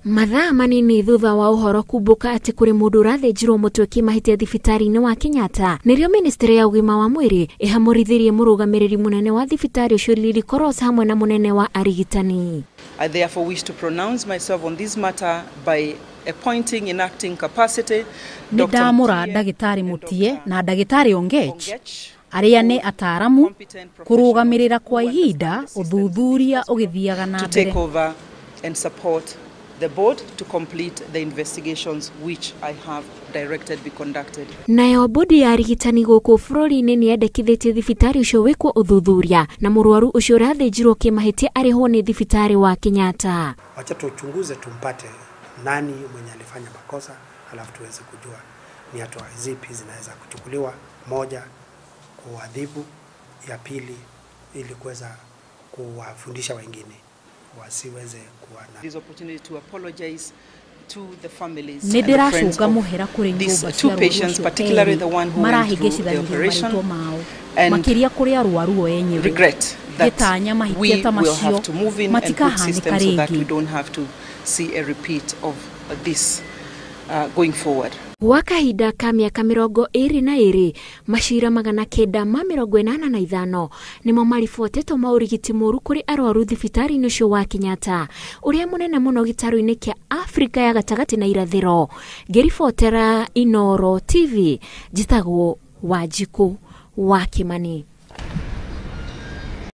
Mathaa manini thutha wa ũhoro kumbũka atĩ kũrĩ mũndũ ũrathĩnjirwo mũtwe kĩmahĩtia thibitarĩ-inĩ wa Kenyatta, nĩrĩo ministry ya ũgima wa mwĩrĩ ĩhamũrithirie mũrũgamĩrĩri mũnene wa thibitarĩ ũcio Lily Koros hamwe na mũnene wa arigitani. I therefore wish to pronounce myself on this matter by appointing in acting capacity Nĩ ndamũra ndagĩtarĩ Mutie na ndagĩtarĩ Ongech arĩa nĩ ataramu kũrũgamĩrĩra kwa ihinda ũthuthuria ũgĩthiaga na to mbere. take over and support the board to complete the investigations which I have directed be conducted. Nayo bodi ya arigitani gũkũ bũrũri-inĩ nĩ yendekithĩtie thibitarĩ ũcio wĩkwo ũthuthuria na mũrwaru ũcio ũrathĩnjirwo kĩmahĩtia arĩhwo nĩ thibitarĩ wa Kenyatta. Wacha tuchunguze tumpate nani mwenye alifanya makosa, alafu tuweze kujua ni hatua zipi zinaweza kuchukuliwa: moja, kuadhibu; ya pili, ili kuweza kuwafundisha wengine wasiweze kuwa na This opportunity to apologize to the families Nĩ and the friends ndĩracũnga of mũhera kũrĩ these nyũmba two cia arwaru patients, acio particularly the erĩ one who went through the marahĩngĩcithanirio operation, marĩtwa mao, and makĩria kũrĩ arwaru o enyewe, regret that ngĩtanya mahĩtia we ta will macio have to move in and put matikahanĩka systems so that we rĩngĩ. don't have to see a repeat of this going forward. Gwa kahinda ka mĩaka 22, macira 985 nĩmo maribotetwo ma ũrigiti mũru kũrĩ arwaru thibitarĩ-inĩ ũcio wa Kenyatta, ũrĩa mũnene mũno gĩtarũ-inĩ kĩa Afrika ya gatagatĩ na irathĩro. Ngĩribotera Inooro TV, njĩtagwo Wanjikũ wa Kĩmani.